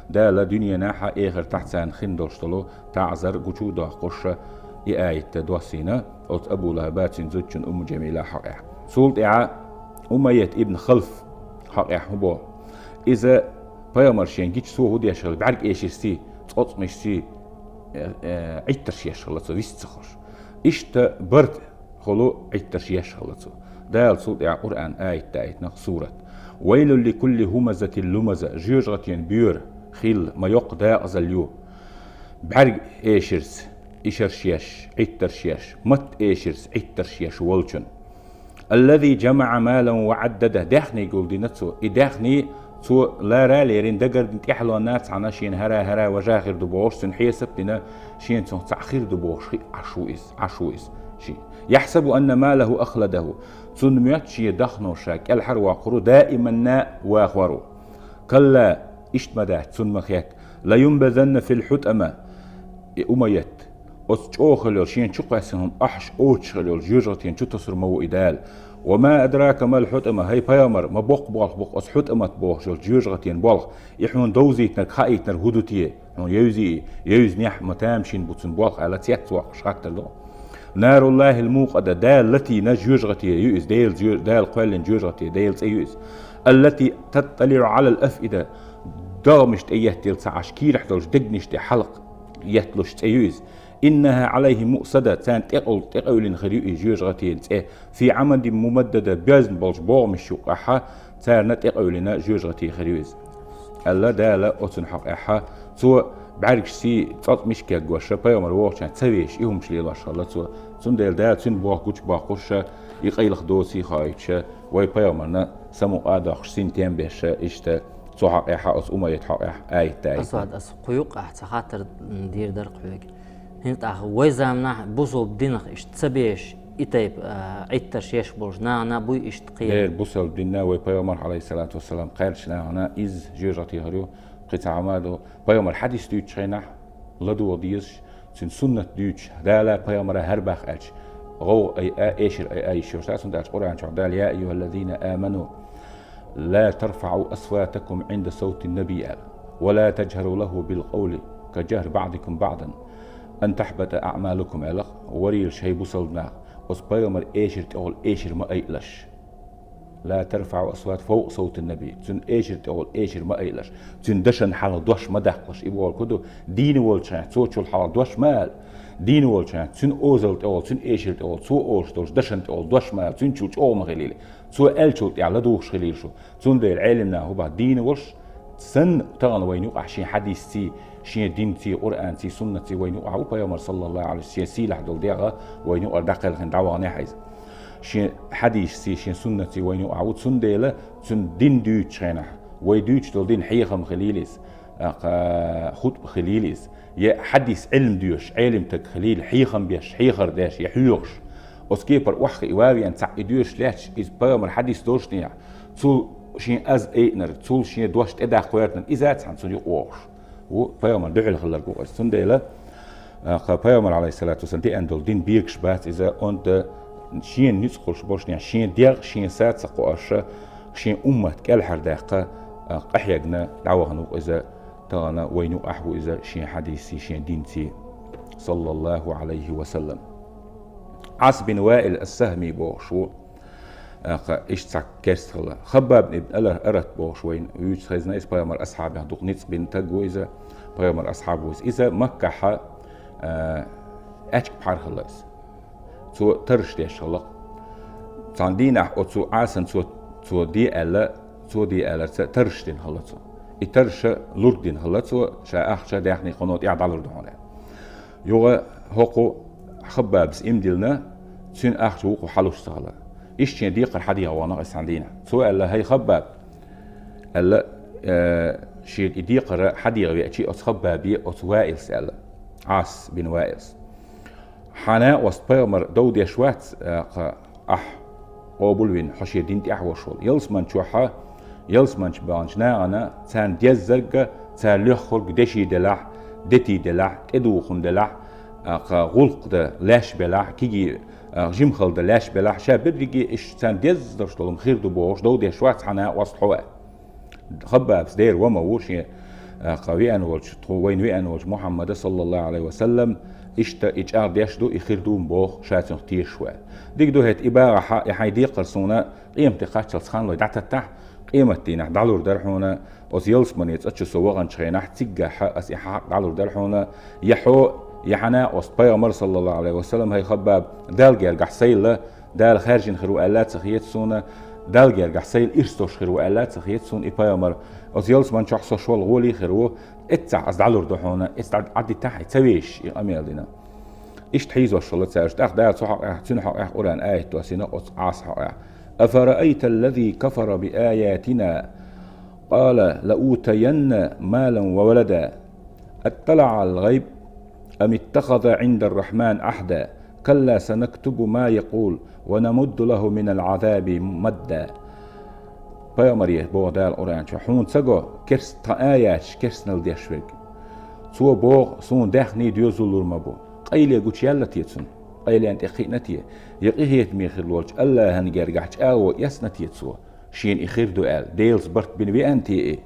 Дала дуьненахьа, эхартахь царна хин долуш долу таӀзар гучу а доккхуш, и аят доссийна оцу Абу ЛахӀаба, цуьнан зудчун Умму Джамила хьокъехь. Цул тӀаьхьа Умайят ибн Халф хьокъехь хӀун боху? Иза пайхамар шен гича цо хӀун деш хилла, бӀаьрг эшарций, цӀоцкъамашций, э, э, Ӏиттарш еш хилла цо, вист ца хуьлуш. Иштта барт хуьлу Ӏиттарш еш хилла цо. Дала цул тӀаьхьа Къуръан аят даийтина-кх, сурат. ويل لكل همزة لمزة, жоьжахатен боьра хилла, ма йоккха декъазалла ю. БӀарга эшарца ишарш еш, Ӏиттарш еш, матта эшарца Ӏиттарш еш волчун. الذي جمع مالا وعدده, даьхни гулдина цо. И даьхни цо лара лерина, дагарна, тӀехьалонна цхьана шена хӀара-хӀара важа хир ду бохуш, цуьнан хьесап дина, шена цунах цхьаъ хир ду бохуш, хи Ӏаш ву иза, Ӏаш ву иза шен. يحسب أن ماله أخلده. Цунна моьтту шен дахно ша кӀелхьарвоккхур ву, даиманна вахор ву. كلا, иштта ма дац, цунна ма хетта. لينبذن في الحطمة. И Умайят, оцу чӀогӀа хила йолу, шена чу кхоьссина хӀума ахьаш оцуш хила йолу жоьжахатин чу тосур ма ву и Дала. وما أدراك ما الحطمة, хӀай пайхамар, ма боккха болх бу-кх оцу хьутӀамат бохуш йолчу жоьжахатин болх. И хьуна довзийтинарг, хаийтинарг хӀун ду те? Хьуна евзий, евзинехь, ма тамашийна бу цуьнан болх, аьлла, цецвоккхуш хаттар до. نار الله الموقدة, Дала латийна жоьжахате ю иза, Делан жоь-, Дала кхоьллина жоьжахате, Делан цӀе ю иза. التي تطلع على الأفئدة, догӀмаш тӀе еттийла ца Ӏаш, кийрахь долчу дегнаш тӀе хьалха етталуш цӀе ю иза. إنها عليهم مؤصدة, царна тӀекъевл-, тӀекъевлина хир ю иза жоьжахатин цӀе. في عمد ممددة, боьзна болчу богӀамаш юккъехь царна тӀекъевлина жоьжахати хир ю иза. Аьлла Дала оцунна хьокъехь, цо бӀаьргаш сий цӀоцкъа мишкеггош, пайхамар вогӀучохь ца вешаш, и хӀумаш лелош хилла цо. Цундела Дала цуьнан болх гучубоккхуш, и къайлаха доций хоуьйтуш, вай пайхамарна самукъа а доккхуш, синтем беш, иштта цу хьокъехь, оцу Умайят хьокъехь аят даийтина. Асвад, ас кху юккъехь цхьа хаттар дийр дара-кх хьоьга. ХӀинца тӀаккха вай заманахь бусалба динах иштта ца беш, и тайпа, а, Ӏиттарш еш болчу нахана буй иштта кхерам? Дера, бусалба динна вай пайхамар, алейхиссалату вассалам, кхаьрдачу нахана изза жоьжахати хир ю, кхин цхьа хӀума а ду. Пайхамар хьадис дуьйцучу хенахь ладогӀа дезаш, цуьнан суннат дуьйцуш, Дала, пайхамара хӀара баккха аьлча, гӀовгӀа айа, эшар айа йиш йолуш дац, хӀунда аьлча Къуръан чохь Дала: يا أيها الذين آمنوا لا ترفعوا أصواتكم عند صوت النبي, аьлла. ولا تجهروا له بالقول كجهر بعضكم بعضا أن تحبط أعمالكم, аьлла. Варийлаш, хӀай бусалба нах, оцу пайхамаран эшар тӀехула эшар ма айалаш. لا ترفعوا أصوات فوق صوت النبي. Цуьнан эшар тӀехула эшар ма айалаш. Цуьнан дашан хьалха дош ма даккхалаш. И бохург хӀун ду? Дийна волчу хенахь цо чул хьалха дош ма ала. Дийна волчу хенахь цуьнан озалла тӀехула, цуьнан эшар тӀехула, цо олуш долчу дашан тӀехула дош ма ала. Цуьнан чул чӀогӀа ма хилийла. Цо аьллачул тӀехь ладугӀуш хилийла шу. Цундела Ӏелим наха хӀун боху, дийна волуш санна, тахана вайна юкъахь шен хьадисций, шен динций, Къуръанций, суннатций вайна юкъахь ву пайхамар, саллаллаху Ӏалайхи ва саллам, шен сийлахь долу дегӀ вайна юкъара дӀакхелхина дӀаваханехь иза. Шен хьадисций, шен суннатций вайна юкъахь ву, цундела цуьнан дин дуьйцучу хенахь, вай дуьйцуш долу дин хьехам хилийла иза, а, кха, хутба хилийла иза, я хьадис Ӏилма доьшуш, Ӏелим стаг хилийла, хьехам беш, хьехар деш, я хьоьхуш. Оцу кепара охьахиъна ван веана цхьаъ и доьшуш лаьтташ, иза пайхамар хьадис долуш динехь, цул шен аз айинарг, цул шен дош тӀедаккха гӀоьртинарг, иза цхьаьна цунна юкъа вогӀуш ву, пайхамар дуьхьал хилларг ву иза. Цундела, а, кха, пайхамар, алейхиссалату вассалам, деана долу дин бегаш бац иза, онда шена ницкъ хуьлуш болуш динехь, шен дегӀ, шен са ца кхоош, шен уммат кӀелхьардаккха, а, къахьегна дӀавахана ву иза, тахана вайна юкъахь ву иза шен хьадисций, шен динций, саллаллаху Ӏалайхи ва саллам. Ӏас бин Ваил ас-Сахми бохуш ву, а, кха, иштта цхьа керста хилла. Хаббаб ибн Алар-, Арат бохуш вайна вуьйцу хезна, иза пайхамар асхьабех дукха ницкъ бина стаг ву иза, пайхамар асхьаб ву иза. Иза Маккахьа, а, аьчка пхьар хилла иза. Цо тарраш деш хилла-кх. Цхьана дийнахь оцу Ӏасан цо, цо де аьлла, цо де аьлларца тарраш дина хилла цо. И тарраш лург дина хилла цо, ша ахча, даьхни, кхано тӀехь дӀалур ду хьуна аьлла. Юха хӀокху Хаббабас иман диллина, цуьнан ахча вукхо хьалуш ца хилла. Иштта шен декхар хьадеха вахана иза цхьана дийнахь. Цо аьлла: «ХӀай Хаббаб», аьлла, э, шега и декхар хьадеха веача оцу Хаббабе, оцу Ваилс аьлла, Ӏас бин Ваилс. Хьан накъост пайхамар дов деш вац, а, кха, ахь къобалвина, хьо шен дин тӀехь волуш волу. Ялсаман чохь, ялсаман чу баханчу нахана царна деззарг, цара лоьхург деши делахь, дети делахь, тӀедуху хӀума делахь, а, кха, гӀуллакх дан лаьш белахь, кегий, а, жимахалла дан лаьш белахь, ша берриге иштта царна деззалш долу хӀума хир ду бохуш, дов деш вац хьан накъост хьо. Хаббабс дера ва ма ву шен, а, кха, веана волчу, тхо вайна веана волчу Мухьаммада, саллаллаху Ӏалайхи ва саллам, иштта и чӀагӀдеш ду, и хир ду-м боху, ша цунах тешаш ваьлла. Дика ду хӀета, и багӀахьа, и хьайн декхар суна къематде кхаччалц хан лой дӀататтахь, къематдийнахь дӀалур дара хьуна, оцу ялсамане цӀа чу со ваханчу хенахь, циггахьа ас и хьан хьакъ дӀалур дара хьуна, я хьо, я хьан накъост пайхамар, саллаллаху Ӏалайхи ва саллам, хӀай Хаббаб, Далла гергахь сайла, Дала хаьржина хир ву аьлла а ца хета суна, Далла гергахь сайла ирс долуш хир ву аьлла а ца хета суна и пайхамар. Оцу ялсаман чохь со шолгӀа гӀоле а хир ву, эццахь ас дӀалур ду хьуна, эца дӀа-, дӀадитахь, хьайн ца вешаш и къамел дина. Иштта хьийзош хилла цаьрша. ТӀаккха Дала цу хьокъехь, цуьнан хьокъехь Къуръан аят доссийна оцу Ӏаса хьокъехь: «أفرأيت الذي كفر بآياتنا قال لأوتين مالا وولدا أطلع الغيب أم اتخذ عند الرحمن عهدا كلا سنكتب ما يقول ونمد له من العذاب مدا». Пайхамаре боху Дала Къуръан чохь: «Хьуна ца го керст-, тхан аяташ керстанал деш верг? Цо боху, суна даьхний доьзал лур ма бу. Къайле гучуяьлла те цунна? Къайлен тӀе кхиъна те? Я къинхетаме хир волчу АллахӀан гергахь чӀагӀо эцна те цо? Шена и хир ду аьлла, Делаца барт бина веана те и?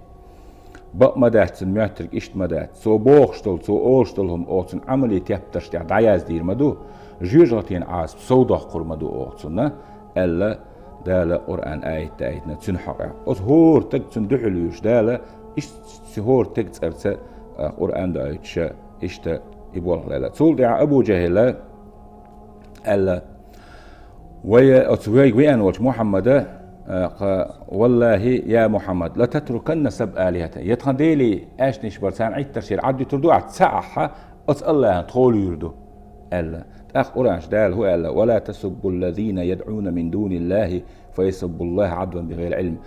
Бакъ ма дац цуьнан моьттург, иштта ма дац. Цо бохуш долу, цо олуш долу хӀума оха цуьнан Ӏамале тептарш тӀехь дӀаязйийр ма ду, жоьжахатин Ӏазап сов доккхур ма ду оха цунна», аьлла Дала Къуръан аят даийтина цуьнан хьокъехь. Оцу хӀора таг цунна дуьхьал вуьйш Дала, иштта хӀора таг цӀарца, а, Къуръан доуьйтуша, иштта и болх лела. Цул тӀаьхьа Абу Жахьила аьлла: «Вай, оцу вайга веана волчу Мухьаммада, а, кха, валлахи, я Мухьаммад, ла татруканна саб алихата. Я тхан дели аьшнаш бар, царна Ӏиттарш яр Ӏаддуьтур ду ахь, ца ахьа, оцу АллахӀан тхо луьйр ду», аьлла. ТӀаккха Къуръан чу Дала хӀу аьлла: «Ва ла тасуббу ллазина ядӀуна мин дуниллахи фа ясуббу ллаха Ӏадван бигайри Ӏилм».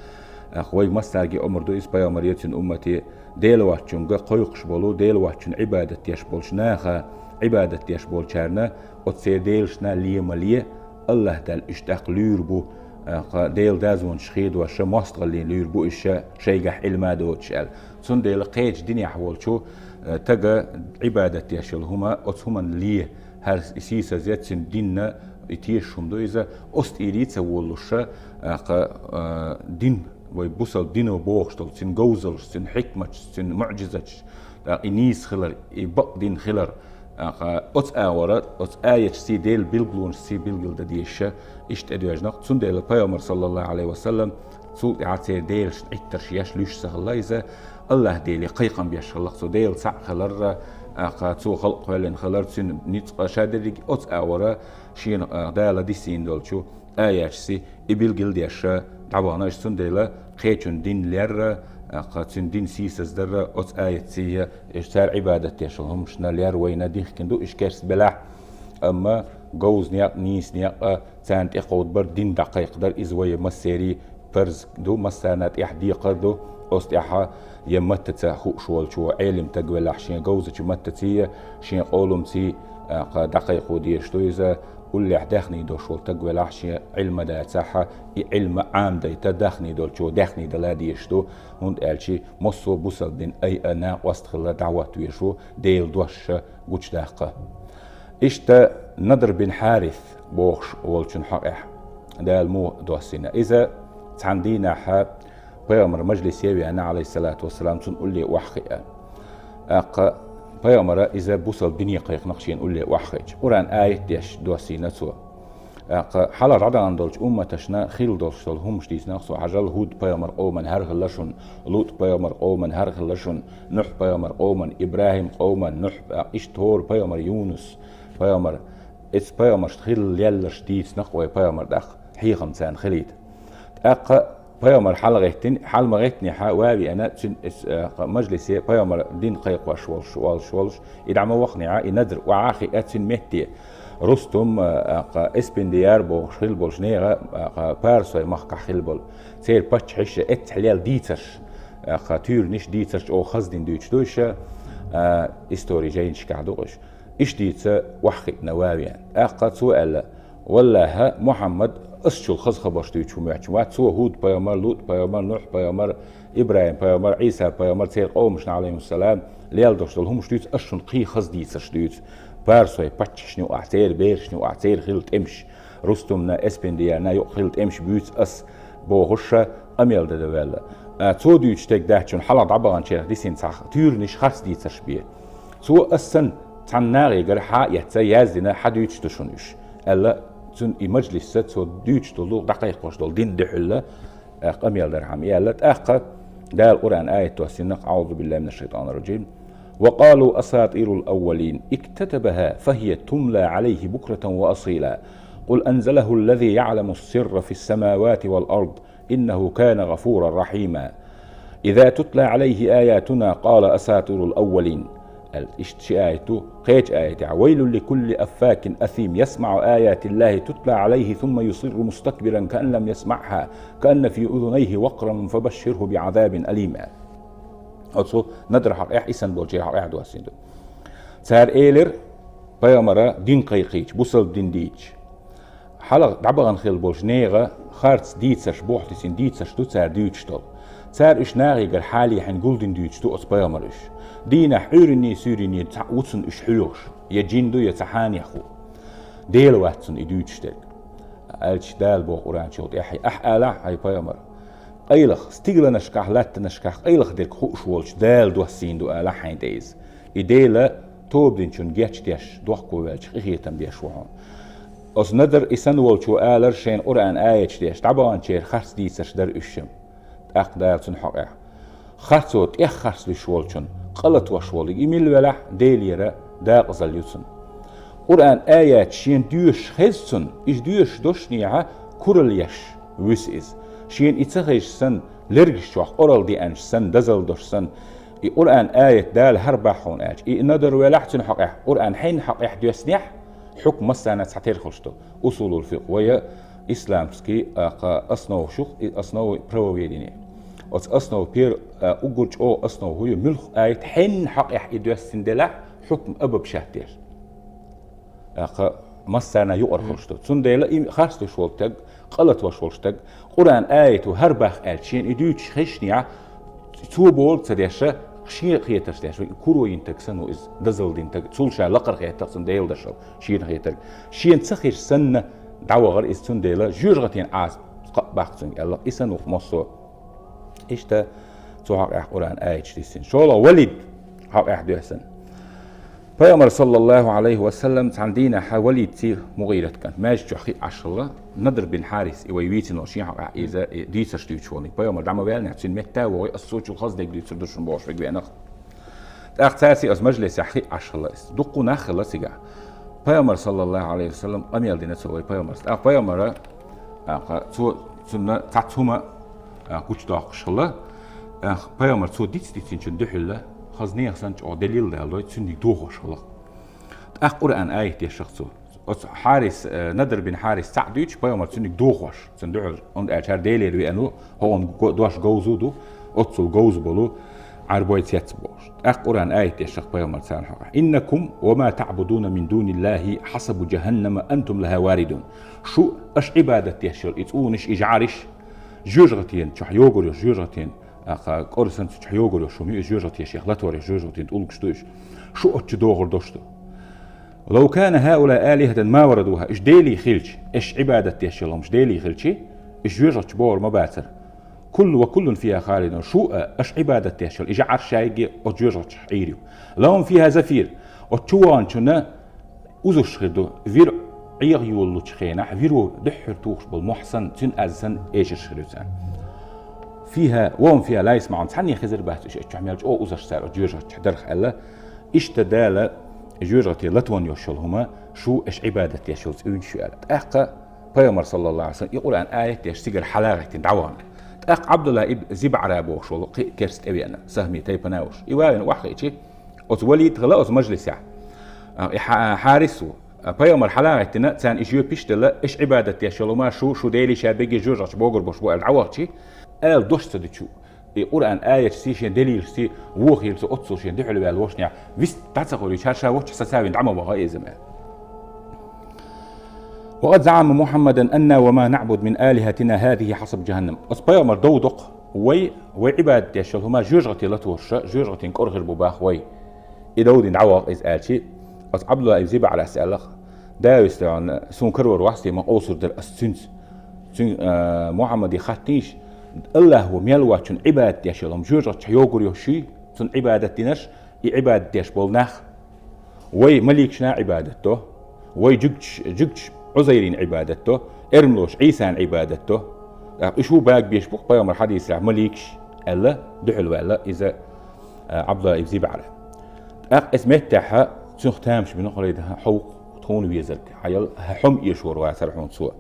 Ах, вайга массаьрга омра ду иза пайхамаре, цуьнан уммате, Дела воцчунга кхойкхуш болу, Дела воцчунна Ӏибадат деш болчу наха, Ӏибадат деш болчарна, оцу церан делашна ле ма ле, АллахӀ Дала уьш тӀаккха луьйр бу, ах, Делан дозанаш хедош, мостагӀаллина луьйр бу уьш, шайгахь Ӏилма доцуш аьлла. Цундела кхечу динехь волчу, э, тага Ӏибадат деш йолу хӀума, оцу хӀуманна ле, хӀара и сийсаза цуьнан динна, и тешаш хӀума ду иза, оцу тӀера ца воллуша, а, кха, а, дин, вай бусалба дино бохуш долу, цуьнан говзаллаш, цуьнан хьикматаш, цуьнан муӀжизаташ, тӀаккха и нийса хилар, и бакъ дин хилар, тӀаккха оцу агӀора, оцу аяташций, Делан билгалонашций билгалдан дезаш, иштта тӀедоьжна-кх. Цундела пайхамар, саллаллаху Ӏалайхи ва саллам, цул тӀаьхьа церан делашна Ӏиттарш еш луьйш ца хилла иза, АллахӀ Деле кхайкхам беш хилла-кх цо, Дела цхьаъ хилар, тӀаккха цо халкъ кхоьллина хилар, цуьнан ницкъ, ша дерриг оцу агӀора шена, а, Дала дисийна долчу аяташций и билгал деш дӀавахана. Иштта цундела кхечун дин лерра, тӀаккха цуьнан дин сийсаздарра оцу аятций, иштта цара Ӏибадат деш йолу хӀуманашна лер вайна дихкина ду, иштта керста белахь, амма говза некъ, нийса некъ, царна тӀекховдабар, дин дӀакхайкхадар, иза вай массерий парз ду, массарна тӀехь декхар ду, оцу тӀехь я маттаца хууш волчо, Ӏелим таг велахь, шен говзачу маттаций, шен къолумций, а, кха, дӀакхайкхо дезаш ду иза, уллехь даьхний долуш волу таг велахь, шен Ӏилма дацахь, и Ӏилма Ӏамадайта даьхний долчо даьхний дала дезаш ду, хӀунда аьлча массо а бусалба дин айа накъост хилла дӀахӀотта везаш ву, Делан дош гучудаккха. Иштта Надр бин Хьарис бохуш волчун хьокъехь Дала муха доссийна. Иза цхьана дийнахь пайхамар мажлисе веана, Ӏалайхиссалату вассалам, цунна улле охьахиъна. ТӀаккха пайхамара иза бусалба дине кхайкхина-кх шена улле охьахиъча. Къуръан аят деш доссийна цо. ТӀаккха хьалха дӀадахана долчу умматашна хилла долуш долу хӀуманаш дийцина-кх цо, хьажал, ХӀуд пайхамар къоман хӀара хилла шуна, ЛутӀ пайхамар къоман хӀара хилла шуна, Нухь пайхамар къоман, ИбрахӀим къоман, Нухь, а, иштта хӀора пайхамар, Юнус пайхамар, эцу пайхамаршна хилла лелларш дийцина-кх вай пайхамар тӀаккха, хьехам царна хилийта. ТӀаккха пайхамар хьалагӀеттина, хьала ма гӀеттинехь, ван а веана, цуьнан эс-, а, кха-, мажлисе пайхамар дин кхайкхош волуш, волуш, волуш, и дӀа ма ваханехь, и Надр охьа а хиъна цуьнан метте. Рустум, а, кха-, Эспендияр бохуш хилла болуш нехан, а, кха-, парсой махкахь хилла болу. Церан паччахьаш эццахь лелла дийцарш, а, кха-, туьйранаш, дийцарш чӀогӀа хаздина дуьйцуш ду уьш, а, историн жайнашкахь ду-кх уьш. Иштта дийца охьахиъна ван а веана. ТӀаккха цо аьлла: «Валлахьа, Мухьаммад асачул хаза хабарш дуьйцуш ву моьттуш вац. Цо ХӀуд пайхамар, ЛутӀ пайхамар, Нухь пайхамар, ИбрахӀим пайхамар, Ӏийса пайхамар, церан къомашна, Ӏалайхимуссалам, лелла долуш долу хӀуманаш дуьйцу, ас шуна кхин хаза дийцарш дуьйцу. Парсой паччахьашна юкъахь, церан берашна юкъахь, церан хилла тӀемаш, Рустумна, Эспендиярна юкъахь хилла тӀемаш буьйцу ас», бохуш, къамел дан ваьлла. А, цо дуьйцуш стаг дац шуна, хьалха дӀабаханчарех дисина цхьа туьйранаш, харц дийцарш бен. Цо ас санна цхьана нахе гара хьа а эцна, яздина, хьадуьйцуш ду шуна уьш, аьлла, цуьнан и мажлисца цо дуьйцуш долу, дӀакхайкхош долу дин дуьхьал, а, къамел дархьама и аьлла. ТӀаккха Дала Къуръан аят доссийна-кх: «АӀузу биллахӀи минаш-шайтӀанир-ражим. Ва къалу асатӀирул аввалин иктатабахӀа фахӀия тумла Ӏалайхи букрата ва асила». قل أنزله الذي يعلم السر في السماوات والأرض إنه كان غفورا رحيما. إذا تتلى عليه آياتنا قال أساطير الأولين. Иштта ши аят ду, кхеча аятехь: ويل لكل أفاك أثيم يسمع آيات الله تتلى عليه ثم يصر مستكبرا كأن لم يسمعها كأن في أذنيه وقرا فبشره بعذاب أليم. Оцу Надр хьакъехь, и санна болчеран хьакъехь доссийна ду. Цара элира пайхамара дин кхайкхийча, бусалба дин дийцича: хьалха дӀабахана хилла болчу нехан харц дийцарш, бухахь дисина дийцарш ду цара дуьйцуш долу. Цара уьш нахе гара хьалехьина гулдина дуьйцуш ду оцу пайхамара уьш. Дийнахь Ӏуьйранний, суьйранний цхьаъ ву цунна уьш хьоьхуш, я джин ду, я цхьа хьанех ву. Дела вац цунна и дуьйцуш дерг. Аьлча Дала боху Къуръан чохь тӀаьхьа: «Ахь алахь, хьай пайхамар, къайлаха, стигланашкахь, латтанашкахь къайлаха дерг хууш волчу Дала доссийна ду алахь хьайна тӀе иза. И Дела тоба динчунна гечдеш, дохко ваьлча къинхетам беш ву хьуна». Оцу Надр и санна волчо алар шайна Къуръан аяташ деш, дӀабаханчеран харц дийцарш дара уьш шим. ТӀаккха Дала цунна хьокъехь: «Харцо тӀех харц луьйш волчун къа латош волу и милла велахь, Делера дакъазалла ю цунна. Къуръан аяташ шена доьшуш хеза цунна, иза доьшуш долушехь куралла еш вуьсу иза. Шена и ца хезаш санна, лергаш чохь къоралла деанча санна, дозалла долуш санна, и Къуръан аят Дала хьарбахь хьуна аьлча, и Надр велахь цуьнан хьокъехь, Къуръан хьенан хьокъехь доьссинехь, хьукм массарна цхьатерра хуьлуш ду». Усулул фикъхӀ вай исламский, а, кха, основа шух, и основы правоведения. Оцу основа пер-, а, уггар чӀогӀа основа хӀу ю, муьлхха аят хьенан хьокъехь и доьссина делахь, хьукм обобщать деш. А, кха, массарна юкъара хуьлуш ду. Цундела и харц луьйш волу стаг, къа латош волу стаг, Къуръан аят ву хьарбах аьлча, шена и дуьйцуш хезча, цо бохург ца деш, шен хетарш деш, куро йина стаг санна ву иза, дозалла дина стаг, цул ша лакхара хетарг цунна Делан дашал, шена хетарг. Шена ца хезаш санна, дӀавахара иза, цундела жоьжахатин Ӏазап кхаъ баккха цуьнга аьлла, и санна ву массо. Иштта цу хьокъехь Къуръан аяташ диссина. ШолгӀа Валид хьокъехь доьссина. Пайхамар, саллаллаху Ӏалайхи ва саллам, цхьана дийнахь Валид цӀе Мугъират кӀант, маьждиг чохь хиъ Ӏаш хилла, Надр бин Хьарис, и вай вийцина волу шен хьокъехь иза, и дийцарш дуьйцуш волу. Пайхамар дӀа ма ваьллинехь, цуьнан метта а вогӀий, ас цо чул хаза дерг дуьйцур ду шуна бохуш верг веанах. ТӀаккха цаьрца оцу мажлисехь хиъ Ӏаш хилла иза. Дуккха нах хилла цигахь. Пайхамар, саллаллаху Ӏалайхи ва саллам, къамел дина цо вай пайхамарца. ТӀаккха пайхамара, тӀаккха цо, цунна цхьацца хӀума, а, гучудоккхуш хилла. А, пайхамар цо диц-дицинчун дуьхьал, хаза нехан санна чӀогӀа делил далой, цуьнниг дохош хилла. ТӀаккха Къуръан аят дешах цо. Оцу Хьарис, э, Надр бин Хьарис цхьаъ дуьйцуш, пайхамар цуьнниг дохош, цунна дуьхьал, хӀунда аьлча хӀара Делера веана ву, хӀокхунна го-, дош говза ду, оццул говза болу Ӏарбой цец бохуш. ТӀаккха Къуръан аят дешах пайхамар царна хьокъехь: «Иннакум ва ма таъбудуна мин дуниллахи хьасабу джаханнама антум лаха варидун». Шу, аша Ӏибадат деш йолу и цӀунаш, и жӀариш, жоьжахатен чохь йогур йолуш, жоьжахатен, а, кха, кӀора санна цу чохь йогур йолуш хӀума ю, и жоьжахате шех латор йолуш, жоьжахатен тӀулгаш ду уьш. Шу оццу дохур долуш ду. «Лав кана хаула алихатан ма варадуха». Уьш делий хилча, аша Ӏибадат деш йолу хӀумаш делий хилча, уьш жоьжахаташ богӀур ма бацара. «Куллу ва куллун фиха халидун». Шу а, аша Ӏибадат деш йолу и жӀарш шайги оцу жоьжахатех Ӏийр ю. «Лахум фиха зафир». Оцу чу ваханчунна узуш хир ду. Вир Ӏеха йолалучу хенахь, виро дуьххьара тухуш болу мохь санна, цуьнан аз санна эшарш хир ю царна. «Фиха, ва хум фиха ла ясмаӀун». Цхьанне хезар бац уьш, оцу чохь мел чӀогӀа узарш цара оцу жоьжахатех дарх аьлла. Иштта Дала жоьжахате латон йолуш йолу хӀума, шу аша Ӏибадат деш йолу цӀуьнаш ю аьлла. ТӀаккха пайхамар, саллаллаху Ӏалайхи ва саллам, и Къуръан аят деш цигара хьалагӀаьттина дӀавахана. ТӀаккха Ӏабдулла ибн ЗибӀара бохуш волу кхин а керста тӀевеана, сахьми тайпана волуш. И ваьлла охьахиъча, оцу Валид хилла оцу мажлисехь. А, и Хьа-, Хьарис ву. А, пайхамар хьалагӀаьттина, царна и жоьпаш иштта делла, аша Ӏибадат деш йолу хӀума шу, шу делий ша бегий жоьжахатех богӀур болуш бу аьлла дӀавахча, ала дош ца дича, и Къуръан аяташций, шен делилашций вохийла цо, оццул шен дуьхьал ваьлла вовшахнехь, вист дӀа ца хуьлуьйтуш, хӀара ша воччахь сацавина дӀа ма ваха иза ма. «Ва къад заӀама Мухьаммадан анна ва ма наъбуду мин алихатина хазихи хьасаб джаханнам». Оцу пайхамар дов доккху, вай, вай Ӏибадат деш йолу хӀума жоьжахате латоша, жоьжахатин кӀора хир бу бах вай. И дов дина дӀаваха иза аьлча, оцу Ӏабдулла ибн ЗибӀарас аьлла: «Дала вистхьана, суна карор вац те, ма къовсур дара ас цуьнца. Цуьнан, а, Мухьаммаде хаттийша, Аллахо мел воцчунна Ӏибадат деш йолу хӀума жоьжахатех йогур йолуш юй, цунна Ӏибадат динарш, и Ӏибадат деш болу нах, вай маликашна Ӏибадат до, вай жуьгташ, жуьгташ Ӏузайрина Ӏибадат до, эрмалоша Ӏийсана Ӏибадат до. ТӀаккха уьш ву бага беш бу-кх пайхамар хьадисехь маликаш», аьлла, дуьхьал ваьлла иза, а, Ӏабдулла ибн ЗибӀара. ТӀаккха иза меттехь цуьнах тамаш бина, хӀаллакдан хьовкху, Хьуна везарг, хьайол, хьо-м эшор вацар хьуна цо.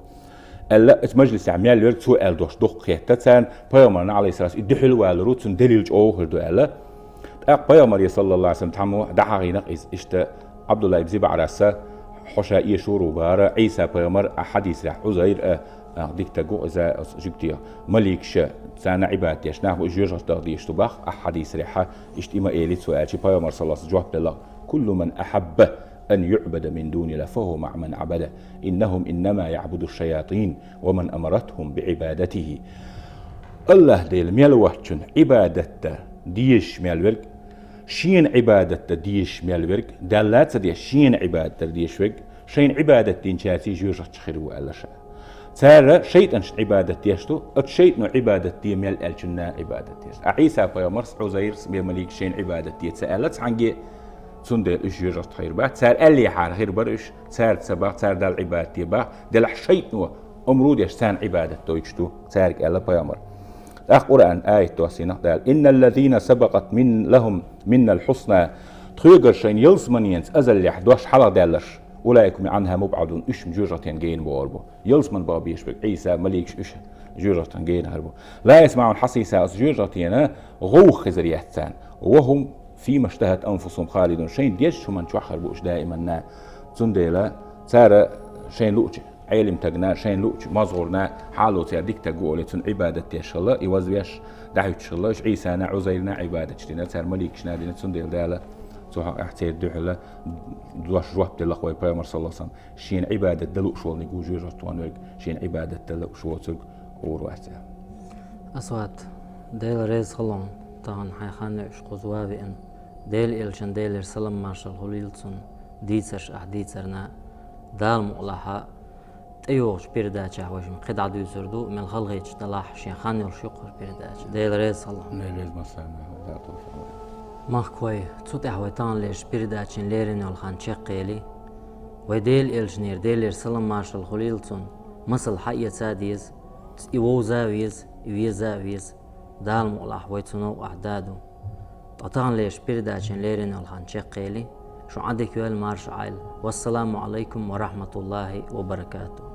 Аьлла, оцу мажлисехь мел верг цо аьлла дош дукха хетта царна, пайхамарна, Ӏалайхиссалам, и дуьхьал валаро цунна далил чӀогӀа хир ду аьлла. ТӀаккха пайхамаре, саллаллаху Ӏалайхи ва саллам, тхьаммо дӀахьахийнакх иза, иштта Ӏабдулла ибн Зибъарас, хьо ша эшур ву бара, Ӏийса пайхамар, а хьадисрехь Ӏузайр, а, а, дика стаг ву иза, оцу жуьгтех, маликаш, царна Ӏибадат деш нах бу, жоьжахатех дийш ду бах, а хьадисрехь, иштта и ма элий цо аьлча, пайхамар, саллаллаху Ӏалайхи ва саллам, жоп делла: «Куллу ман ахьабба ан юъбада мин дунилла, фахуа маъа ман абада. Иннахум иннама яъбуду шаятин, ва ман амаратхум би ибадатихи». АллахӀ Дела мел воцчунна Ӏибадат дан дезаш мел верг, шена Ӏибадат дан дезаш мел верг, Далла ца деш, шена Ӏибадат дан дезаш верг, шайна Ӏибадат динчаьрций жоьжахати хир ву аьлла ша. Цара шайтӀанашна Ӏибадат деш ду, оцу шайтӀано Ӏибадат де мел аьллачунна Ӏибадат деш. А Ӏийса пайхамарс, Ӏузайрс, бен маликаш шайна Ӏибадат де ца аьлла цхьаьнгге, цундела уьш жоьжахати хир бац. Цара аьллехьара хир бара уьш, цара ца бах, цара Далла Ӏибадат де бах, делахь шайтӀано омра деш царна Ӏибадат дойтуш ду цаьрга аьлла пайхамар. ТӀаккха Къуръан аят доссийна Дала: «Инналлазина сабакъат мин лахум миннал хьусна». Тхоьгара шайна ялсаманенца азаллехь дош хьалхадаьлларш, «улаика хум анхӀа мубъадун», уьш-м жоьжахатен гена бохур бу. Ялсамане баха безаш берг, Ӏийса, маликаш, уьш жоьжахатен гена хир бу. «Ла ясмаӀуна хьасисаха», оцу жоьжахатена гӀовгӀа хезар яц царна. «Ва хум фима штахат анфусухум халидун», шайна дезачу хӀуманна чохь хир бу уьш даиманна. Цундела цара шайна луучу Ӏелим стагана, шайна луучу мозгӀарна, хьалуца дика стаг ву олий, цунна Ӏибадат деш хилла, и вазвеш, дӀахӀуьттуш хилла, уьш Ӏийсана, Ӏузайрна Ӏибадаташ дина, цара маликашна дина, цундела Дала цу хьокъехь церан дуьхьала дош жоп делла вай пайхамар, саллаллаху Ӏалайхи ва саллам. Шена Ӏибадат дан лууш волниг ву жоьжахати тӀехь верг, шена Ӏибадат дан лууш воцург гӀур вац аьлла. Асвад, Дела реза хуьлда, тахана хьайн хан йоуш кхуза ван веана, Делан элчанна, Делера салам-маршалла хуьлийла цунна, дийцарш ахь дийцарна, Дала мукъалахь, тӀейогӀучу передачехь вай шимма кхидӀа дуьйцур ду, мел хала хеташ далахь, шен хан йолуш ю кху передача. Дела реза хуьлда. Дела реза массарна, Дала товфикъ лойла. Махкахой, цу тӀехь вай таханлерчу передачин леррина йолу хан чекхъели. Вай Делан элчанера, Делера салам-маршалла хуьлийла цунна, масал хьаэца а деза, и вовза а веза, и веза а веза. Дала мукъалахь, вай цу новкъахь да а ду. Ткъа таханлерчу передачин леррина йолу хан чекхъели. Шун Ӏа дика йойла, марша Ӏойла. Вассаламу Ӏалайкум ва рахьматуллахӀи ва баракатухӀ.